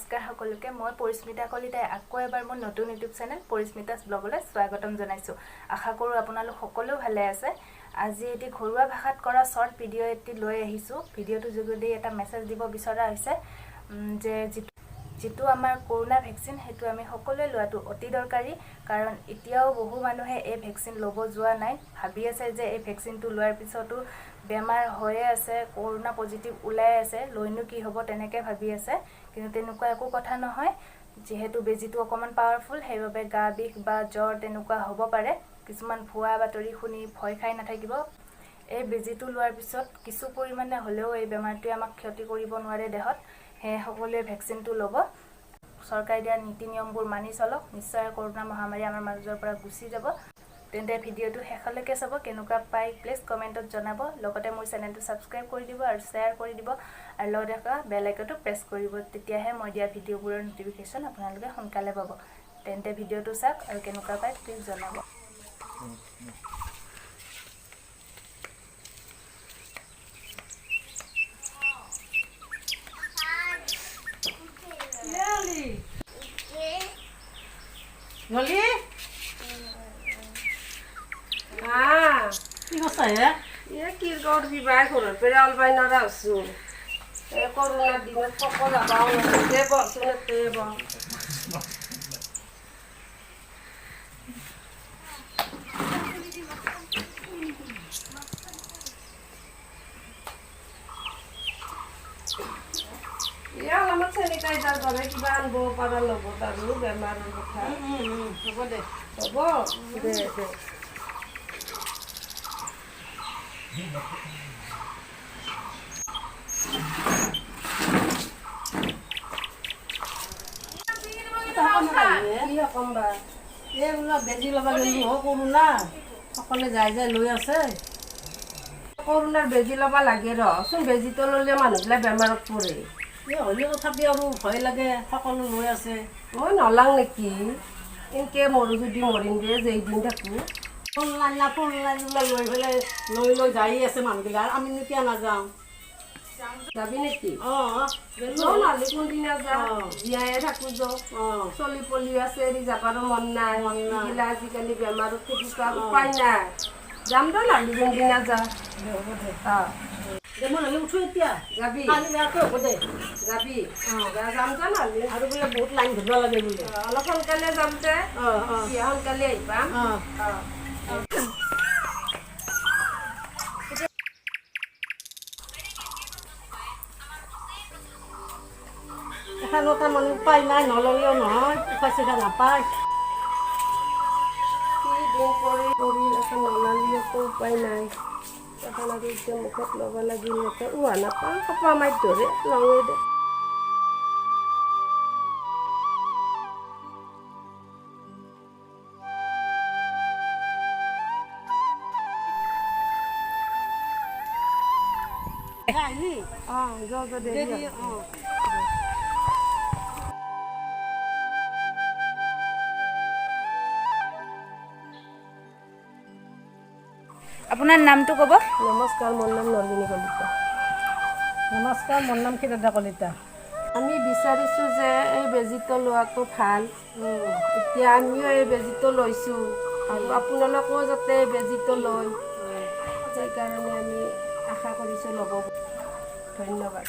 নমস্কাৰ সকলোকে। মই পৰিস্মিতা কলিতাই আকৌ এবাৰ মোৰ নতুন ইউটিউব চেনেল পৰিস্মিতাছ ব্লগলৈ স্বাগতম জনাইছোঁ। আশা কৰোঁ আপোনালোক সকলো ভালে আছে। আজি এটি ঘৰুৱা ভাষাত কৰা শ্বৰ্ট ভিডিঅ' এটি লৈ আহিছোঁ। ভিডিঅ'টোৰ যোগেদি এটা মেছেজ দিব বিচৰা হৈছে যে যিটো যিটো আমাৰ কৰোণা ভেকচিন, সেইটো আমি সকলোৱে লোৱাটো অতি দৰকাৰী। কাৰণ এতিয়াও বহু মানুহে এই ভেকচিন ল'ব যোৱা নাই। ভাবি আছে যে এই ভেকচিনটো লোৱাৰ পিছতো বেমাৰ হৈয়ে আছে, কৰোণা পজিটিভ ওলাই আছে, লৈনো কি হ'ব, তেনেকৈ ভাবি আছে। কিন্তু তেনেকুৱা একো কথা নহয়। যিহেতু বেজীটো অকণমান পাৱাৰফুল, সেইবাবে গা বিষ বা জ্বৰ তেনেকুৱা হ'ব পাৰে। কিছুমান ভুৱা বাতৰি শুনি ভয় খাই নাথাকিব। এই বেজীটো লোৱাৰ পিছত কিছু পৰিমাণে হ'লেও এই বেমাৰটোৱে আমাক ক্ষতি কৰিব নোৱাৰে দেহত। সেয়ে সকলোৱে ভেকচিনটো ল'ব, চৰকাৰে দিয়া নীতি নিয়মবোৰ মানি চলক। নিশ্চয় কৰোণা মহামাৰী আমাৰ মাজৰ পৰা গুচি যাব। তেন্তে ভিডিঅ'টো শেষলৈকে চাব। কেনেকুৱা পাই প্লিজ কমেণ্টত জনাব। লগতে মোৰ চেনেলটো ছাবস্ক্ৰাইব কৰি দিব আৰু শ্বেয়াৰ কৰি দিব আৰু লগতে থকা বেল আইকনটো প্ৰেছ কৰিব। তেতিয়াহে মই দিয়া ভিডিঅ'বোৰৰ ন'টিফিকেশ্যন আপোনালোকে সোনকালে পাব। তেন্তে ভিডিঅ'টো চাওক আৰু কেনেকুৱা পায় প্লিজ জনাব। নলি। আহ। কি কৰছা হে? এ কি কৰবি বাই, ঘৰৰ পৰা ওলবাই নৰা হৈছো। এই কৰোণাৰ দিনত কতো যাবাও নোৱাৰি। দে বহচোন, এতে বহ। এ অলপমান চেনিটাইজাৰ দৰে কিবা আনব পাৰা লগত আৰু বেমাৰৰ কথা। হ'ব দে। হ'ব দে, দে। কি কম বা? এই বোলা বেজি ল'ব গ'লো হ। কৰোণা সকলোৱে যাই যাই লৈ আছে। কৰোণাৰ বেজি ল'বা লাগে ৰচোন। বেজিটো ল'লে মানুহবিলাক বেমাৰত পৰে। এই হ'লেও তথাপি আৰু ভয় লাগে, সকলো লৈ আছে। মই নলাং নেকি? এনকে মৰো যদি মৰিম দে, যেইদিন থাকো। ফোন লাইন না ফোন লাইন বোলে লৈ পেলাই লৈ লৈ যাই আছে মানুহবিলাক, আমি কিয় নাযাওঁ? যাবি নেকি? অঁ। ন নহ'লে কোনদিনা যা। অঁ। জীয়ায়ে থাকো য। অঁ। চলি পলি আছে, এৰি যাবাৰো মন নাই। মন নাই। এইগিলা আজিকালি বেমাৰত থাকিব উপায় নাই। যাম দে নহ'লে কোনদিনা যা। হ'ব দে। অঁ। দে, মই নহ'লে উঠো এতিয়া। যাবি? কালি বেয়াকৈ হ'ব দে। যাবি? অঁ। যা, যাম যা নহ'লে। আৰু বোলে বহুত লাইন ধৰিব লাগে বোলে। অঁ, অলপ সোনকালে যাম দে। অঁ। বিয়া সোনকালে আহি পাম। অঁ। অঁ। এখানো তাৰমানে উপায় নাই, নল'লেও নহয়, উপায় চুপায় নাপায়। কি দিন পৰি পৰিল। এখন নলালি একো উপায় নাই। এখন আৰু এতিয়া মুখত ল'ব লাগিল। এতিয়া উহা নাপাওঁ, কপা মাৰি ধৰে। লওঁৱে দে। আহিলি? অঁ, যোৱা যোৱা, দেৰি দেৰি হ'ল। অঁ। আপোনাৰ নামটো ক'ব? নমস্কাৰ, মোৰ নাম নলিনী কলিতা। নমস্কাৰ, মোৰ নাম ক্ষীৰোদা কলিতা। আমি বিচাৰিছোঁ যে এই বেজীটো লোৱাটো ভাল। এতিয়া আমিও এই বেজীটো লৈছোঁ আৰু আপোনালোকেও যাতে এই বেজীটো লয়, সেইকাৰণে আমি আশা কৰিছোঁ ল'ব। ধন্যবাদ।